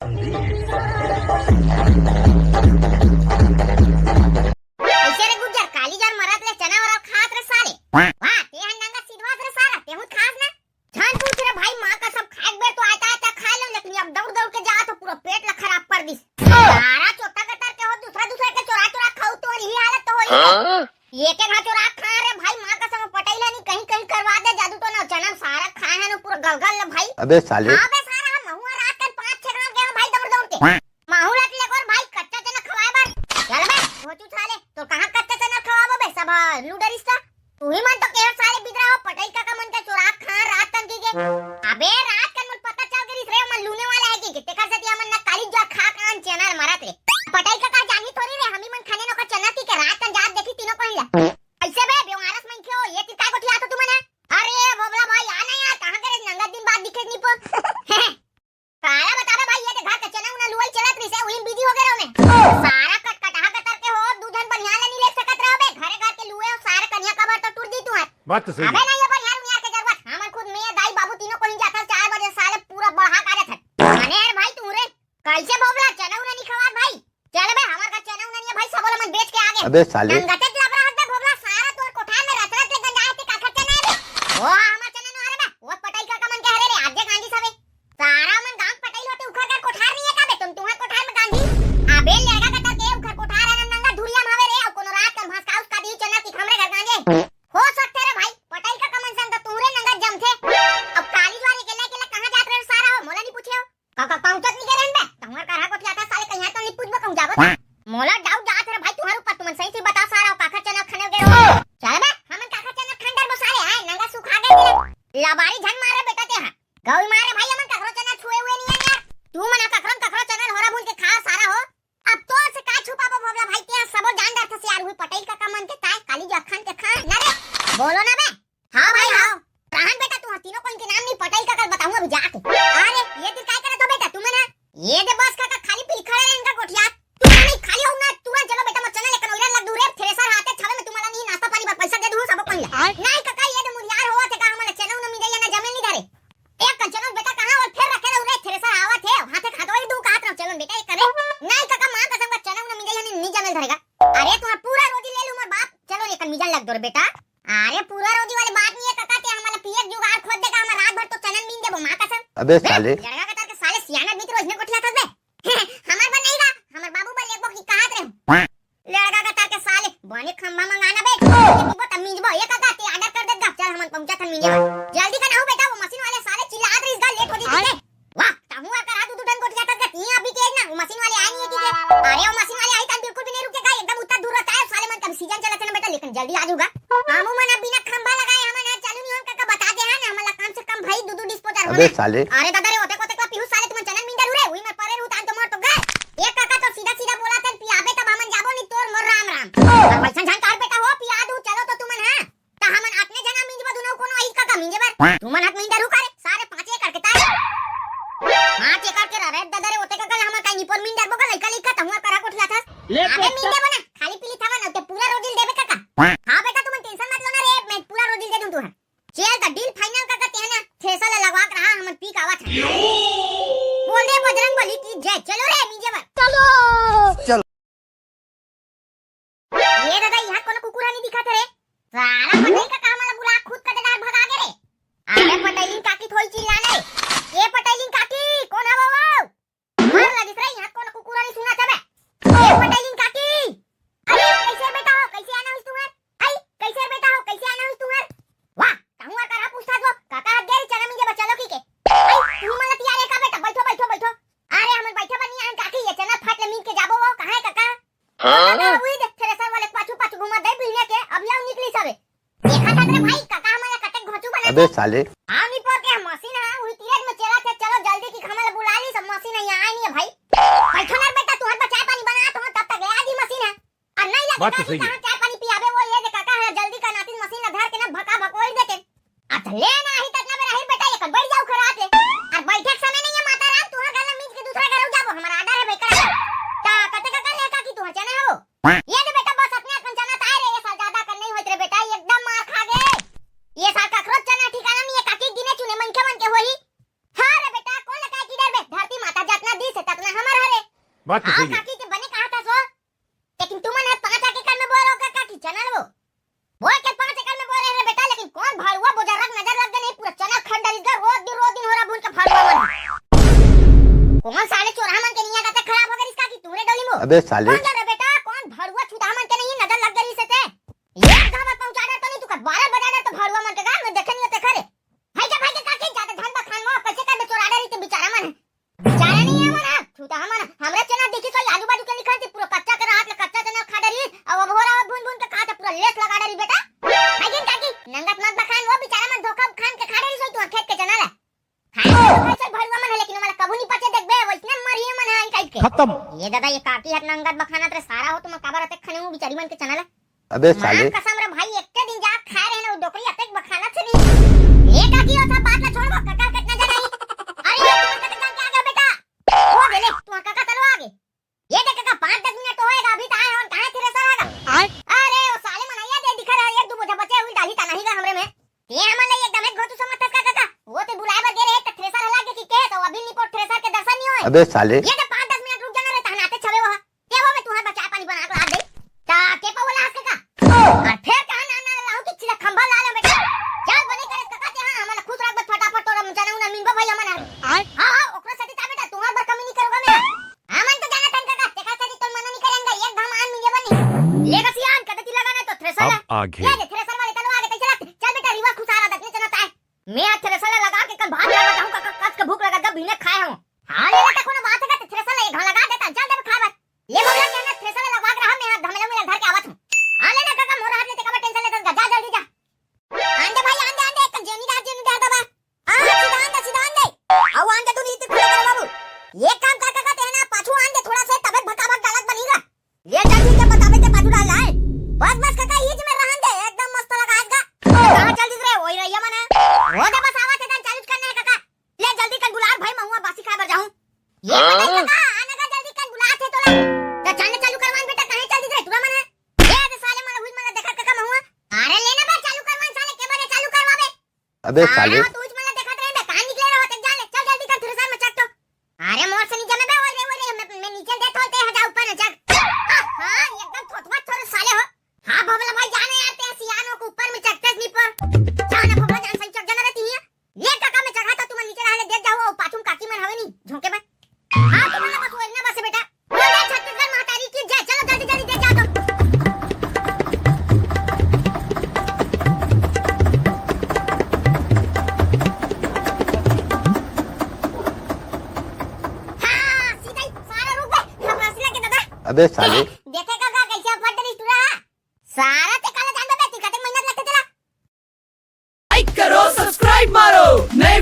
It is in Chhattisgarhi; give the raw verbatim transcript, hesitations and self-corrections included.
कैसे रे गुज्जर, काली जर मरत ले चना वरा खात रे साले। वाह, ते हन नंगा सिधवास रे सारा, ते हुत खास ना। झन पूछ रे भाई, माँ कसम खाए के बेर तो आता आता खा लो, लेकिन अब दौड़ दौड़ के जात हो, पूरा पेट ला खराब कर दिस। सारा चोट्टा कतर के हो, दूसरा दूसरा के चोरा चोरा खाऊ, तोर यही हालत तो होई। हाँ? एक एक हाथ चोरा खा रे भाई, माँ कसम पटैला नहीं कहीं कहीं करवा दे जादू तो ना चना सारा खाए है ना पूरा गलगल ले भाई। अबे साले। हाँ बे सारा, हम हुआ रात कन पाँच छह घंटे गए भाई दौड़ दौड़ के। माहू ला ले गोर भाई कच्चा चना खवाए बर। चल बे, भोचू साले, तो कहाँ कच्चा चना खवाबो बे, सब लूडरिस ता। तू ही मन तो केहर साले बिदरा हो, पटैल काका मन के चोरा खा रात कन की के। अबे रात कन मन पता चल गइस रे, मन लूने वाला है की के, तेकर सेती हमन ना काली जा खा कान चना मरत रे। पटैल काका जानी थोड़ी रे, हमी मन खाने नो का चना की के रात कन जात देखी तीनों पहिला। ऐसे बे बेवारस मन क्यों ये तिरका गोठिया तो तुमन है? अरे भोबला भाई आ ना यार, कहाँ करे नंगा दिन बाद दिखे नहीं पर। काला बतावे भाई, ये दे घर के चना उना लुआई चलत रहिसे, उही में बिजी हो गए रहो में। सारा कटकटाहा कतर के हो, दू झन बनिहार ला नी ले सकत रहो बे, घरे घर के लुए हो, सारा कनिया कबर तो टूट दी तू है। बात तो सही अबे है। नहीं, ये बनिहार उनिहार के जरूरत, हमन खुद में दाई बाबू तीनों कोही जाथन चार बजे साले पूरा बढ़ा का देथन। माने यार भाई तू रे, कैसे भोबला चना उना नहीं खवात भाई? चल बे, हमर का चना उना नहीं है भाई, सबो ला मन बेच के आ गए। अबे साले। नंगते लबरा हट बे भोबला, सारा तोर कोठार में रच रच ले गंजा है, ते काखर चना है बे? ओ हमर चना नो हरे बे, वो पटैल काका मन के हरे रे, आज जे गांधी सबे। सारा मन गांव पटैल होते उखर कर कोठार नहीं है का बे, तुम तुम्हार कोठार में गांधी? अबे लड़का कतर के उखर कोठार है ना नंगा धुरिया में हवे रे, अउ कोनो रात कन भसका उसका दी चना की हमरे घर गांजे। हो सकते रे भाई, पटैल काका मन संग तो तुहरे नंगा जमथे। अब काली द्वार अकेला अकेला कहाँ जात रहे सारा हो, मोला नहीं पूछे हो? काका पहुंचत नहीं के रहन बे, तुम्हार करहा कोठिया था साले कहीं तो नहीं पूछबो कहूं जाबो। मोला डाउट जात रे भाई तुम्हारे ऊपर, तुमन सही से बता सारा हो, काखर चना खाने गए हो? चल बे, हमन काखर चना खान डरबो साले, आए नंगा सुखा गए तेरे। लबारी झन मारे बेटा ते हा। गौ मारे भाई, हमन कखरो चना छुए हुए नहीं है यार। तू मना कखरो कखरो चना होरा भूल के खा सारा हो। अब तो से का छुपाबो भोबला भाई, ते हा सबो जान डरथस यार, हुई पटैल काका मन के ताय काली जो अखन के खा ना रे। बोलो ना बे। हाँ भाई, हाँ। रहन बेटा, तू तीनों कोई के नाम नहीं पटैल काका बताऊं अभी जाके। अरे, ये फिर काय करत हो बेटा, तुमन ना? ये दे बस काका, खाली पीली खड़े रहन का गोठिया। तू नहीं खाली हो ना, तुरंत चलो बेटा, मत चलो, लेकिन ओइला लग दूर है, थ्रेसर हाथे छावे में तुम्हारा नहीं नाश्ता पानी पर पैसा दे दूं, सब कोई ला। नहीं काका, ये दे मुरियार हो, थे का हमारे चलो ना मिले, ये ना जमीन नहीं धरे। एक कन चलो बेटा, कहाँ और फिर रखे रहो रे, थ्रेसर आवा थे, हाथे खातो ही दू का हाथ रहो, चलो बेटा, ये करे। नहीं काका, माँ कसम का चलो ना मिले, ये नहीं जमीन धरेगा। अरे, तुम्हारा पूरा रोजी ले लूं, मोर बाप, चलो, ये कन मिजन लग दो रे बेटा। अरे, पूरा रोजी वाले बात नहीं है काका, ते हमला पिए के जुगाड़ खोज देगा, हमर रात भर तो चनन बीन देबो, माँ कसम। अबे बे, साले। लड़का कतर के साले सियाना मित्र रोज ने गोठिया थस बे। हमर बर नहीं बा, हमर बाबू बर लेबो की कहत रहे। लड़का कतर के साले, बने खंभा मंगाना बे, ये पीबो तब मिंजबो, ये काका, ते ऑर्डर कर देगा, चल हमन पहुंचा थन मिंजे। जल्दी का ना हो बेटा, वो मशीन वाले साले चिल्लात रहिस गा, लेट हो जाई। वाह, तहूँ अकर हाथ उठन गोठिया तक गतियाँ अभी तेज ना, वो मशीन वाले आए नहीं है, ठीक है? अरे, वो मशीन वाले आई तन बिल्कुल भी नहीं रुकेगा, एकदम उत्तर दूर रहता है, साले मन का भी सीजन चलत है ना बेटा, लेकिन जल्दी आ जाऊगा। हमू मन अब बिना खंभा लगाए हमन आज चालू नहीं होन, काका बता दे, हाँ ना, हमन ला कम से कम भाई दू दू डिस्पोजर अबे होना। साले। अरे दादा रे, ओते कोते कला पीहू साले तुमन चनन मिंदर उरे, उही मर परे रहू तान तो मर तो गा। एक काका तो सीधा सीधा बोला तन पियाबे तब हमन जाबो नहीं तोर मोर राम राम। अब वैसन झन कर बेटा हो, पिया दू, चलो तो तुमन, हाँ। त हमन आतने जना मिंजबो दुनो कोनो आइस काका मिंजे बर। तुमन हक मिंजरू करे, सारे पाँच एकड़ के ताय। पाँच एकड़ के रहे ददरे ओते काका हमन काई निपोर मिंजर बो का लइका लइका तहुआ करा कोठिया था। ले अबे बेटा। मिंजे बना, खाली पीली थावा ना ते पूरा रोजिल देबे काका। हाँ बेटा तुमन टेंशन मत लो ना रे, मैं पूरा रोजिल दे दूं तुहर। चल त डील फाइनल काका तेहना, थ्रेसर ला लगवा के रहा हमन पी कावा था। बोल दे बजरंग बली की जय, चलो रे मिंजे बर। चलो। चलो। ये दादा, यहाँ कोनो कुकुर ह नहीं दिखत रे। सारा पटेल काका हमला बुला खुद का दादा भगा के रे। अरे पटेलिन काकी थोड़ी चिल्लाना रे। ये पटेलिन काकी, कौन है वो, वो? मर लगिस रे, यहाँ कोनो कुकुर नहीं सुना था बे। ये पटेलिन काकी। अरे कैसे बेटा हो, कैसे आना हुई तुम्हार? आई, कैसे बेटा हो, कैसे आना हुई तुम्हार? वाह, कहूँ आ करा पूछता जो, काका हट गया रे, चना मिंजे बचलो की के। आई, तू मला तियारे का बेटा, बैठो, बैठो, बैठो। अरे हमन बैठे बनी आन काकी, ये चना फट ले मिंज के जाबो वो, कहाँ है काका? हाँ? काका, उही देख, थ्रेसर वाले पाछू पाछू घुमा दे बिहनिया के, अब याव निकली सबे। देखा था रे भाई, काका हमला कटे घोचू बना अबे दे। साले। हाँ, नहीं पर के मशीन है, उही तीरज में चला थे, चलो जल्दी की हमला बुला ली, सब मशीन है, यहाँ आई नहीं है भाई। बैठो ना बेटा, तू हट चाय पानी बना, तो तब तक ले आ दी मशीन है। और नहीं लगे बात तो काकी सही है। कहाँ चाय पानी पियाबे, वो ये दे काका है, जल्दी का नातिन मशीन ला धर के ना भका भकोई देते। अच्छा, ले ना ही ततना बेरा ही बेटा, ये कर बैठ जाओ खराब ले। और बैठे के समय नहीं है माता राम, तुहर घर ला मिंज के दूसरा घर जाबो, हमारा आर्डर है बेकर। ता कते का कर ले काकी तुहर चना हो। ये दे बेटा बस अपने अपन चना ताय रे, ये साल ज्यादा कर नहीं होत रे बेटा, एकदम मार खा गए। ये साल कखरो चना ठिकाना नहीं है काकी, गिने चुने मनखे मन के होही। हाँ रे बेटा, कौन लगा की डर बे, धरती माता जतना दी से ततना बात तो हाँ, सही है। काकी के बने कहा था सो, लेकिन तुमन ह पाँच एकड़ में बोए रहो का, काकी, चना वो? बोए के पाँच एकड़ में बोए रहे रे बेटा, लेकिन कौन भड़ुआ बोजरक नजर लग गए नहीं, पूरा चना खंड डरिस गा, रोज दिन, रोज दिन हो रहा भून के भड़ुआ मन। कौन साले चोरहा मन के निया कते खराब हो गइस काकी तुमरे डोली मो? अबे साले। कौन रे बेटा, कौन भड़ुआ चुदहा मन के नहीं नजर लग गइस ते? एक घाव पहुंचा डर तो नहीं, तू कर बारह बजा डर तो भड़ुआ मन के गा, मैं देखे नहीं होते खरे। भाई के, भाई के काकी, जाते धन बखान मो, कैसे कर बे चोरा डरी ते बिचारा मन। बिचारा नहीं है मन, छूता हमन, हमरे चना देखी तो आजू बाजू के निकल थी, पूरा कच्चा के रात ले कच्चा चना खा डरी, अब अब हो रहा भून भून के खा, पूरा लेस लगा डरी बेटा। भाई के काकी, नंगत मत बखान, वो बिचारा मन धोखा खान के खा डरी सोई तू खेत के चना ला। खाए तो कैसे भरुआ मन है, लेकिन ओमन ला कभू नहीं पचे देखबे, वैसने मरिए मन है, आई टाइप के। खत्म। ये दादा, ये काकी हत नंगत बखानत रे सारा हो, तुम काबर अतेक खने हूँ बिचारी मन के चना ला। अबे माँ साले। कसम रे भाई, एक्के दिन जात खाए रहे ना, वो डोकरी अतेक बखानत से नहीं। ये काकी, वो सब बात ला छोड़, वो काका कितना जन आई। अरे, ये तुम कतक जान के आ गया बेटा? वो गेले, तुम्हारा काका चलो आगे। ये देख काका, पाँच दस मिनट तो होएगा, अभी तो आए हो, कहाँ थ्रेसर आएगा? आए? अरे, वो साले मन आइया दे दिखा रहा, एक दो बोझा बचे हुए डाली ता नहीं गा हमरे में। ते हमन ले एकदम एक घोतू समझ थस का काका? वो ते बुलाए बर गे रहे, त थ्रेसर हला के की कहे, तो अभी निपोट थ्रेसर के दर्शन नहीं होए। अबे साले। ये तो पाँच दस मिनट रुक जाना रे, तहन आते छवे वो। के वो में तुम्हार बचा पानी बना के ला दे। ता के पा वाला हस काका? और फिर कहा ना ना लाऊं कि चिला खंभा ला ले बेटा। चल बने करे काका, ते हाँ, हमन खुश रख बस फटाफट तोरा चना उना मिलबा भाई हमन। आए? हाँ, हाँ, ओकरा साथे ता बेटा, तुम्हार बर कमी नहीं करूंगा मैं। हमन तो जाना तन काका, तेखा साथे तोर मना नहीं करेंगे, एक घाम आन मिले बनी। ले गा सियान, कदे ती लगा ना तो थ्रेसर अब ला। आगे। ले दे, थ्रेसर वाले तलो आगे, तैसे लगते। चल बेटा, रिवा खुश आ रहा, दतने चना ताए। मैं आज थ्रेसर ला लगा के कल भात लगा जाऊं काका, कस के भूख लगा, जब बिने खाए हूं। हाँ, ले बेटा, कोनो बात है का, थ्रेसर ला एक घाम लगा देता, चल दे खाए बस। ले बबला के ना, थ्रेसर ला लगा के रहा, मैं हाथ धमला में धर के आवत हूं। हाँ, ले ना काका, मोर हाथ ले ते काबर टेंशन लेता, जा जल्दी जा। आन दे भाई, आन दे, आन दे, एक जेनी दा, जेनी दा बाबा। आ, सीधा आन दे, सीधा आन दे। आओ आन दे, तू नीति खुले कर बाबू। ये काम कर, कर, कर, तेरे ना पाछू आन दे, थोड़ा से तबीयत भकाभक गलत बनेगा। ये जल्दी के बताबे ते पाछू डाल लाए। बस, बस, काका, ये में रहन दे, एकदम मस्त लगा आज का। कहाँ चल दिस रे, वही रहिया मने। वो दे बस आवा थे, तन चालू करना है, काका। ले जल्दी कर बुला भाई, महुआ बासी खाए बर जाऊं। ये बताई काका, आने का जल्दी कर बुला थे तोला। तो चल चालू करवान बेटा, कहीं चल दिस रे, तुरा मने। ये दे साले मन हुई मन देखा काका महुआ। अरे लेना बे चालू करवान साले, के बरे चालू करवाबे। अबे साले। साले। तू इच मन देखत रहे बे, कहां निकले रहो तक जा ले, चल जल्दी कर थ्रेसर में चक तो। अरे मोर से नहीं जमे बे, ओए रे, ओए रे, मैं, मैं नीचे दे तो ते हजा ऊपर न चक। हां, एकदम थोथवा छोरे साले हो। हां बबला भाई जाने यार, ते सियानो को ऊपर में चकते नहीं पर। जाने बबला जान सही चक जाना रहती है। ये काका में चढ़ा तो तुम नीचे रह ले, देख जाओ, पाछू में काकी मन हवे नहीं, झोंके बे। हां, तुम ना बस, वो इतना बस बेटा। बोले छत्तीसगढ़ महतारी की जय। चलो जल्दी जल्दी दे जा दो। हाँ, सीधा ही सारा रुक गए, हम रसला के दादा। अबे साले। देखे काका कैसे अफवाह डरिस टूरा? सारा ते काला जान बे, तू कते मेहनत लगते तेरा। लाइक करो, सब्सक्राइब मारो, नए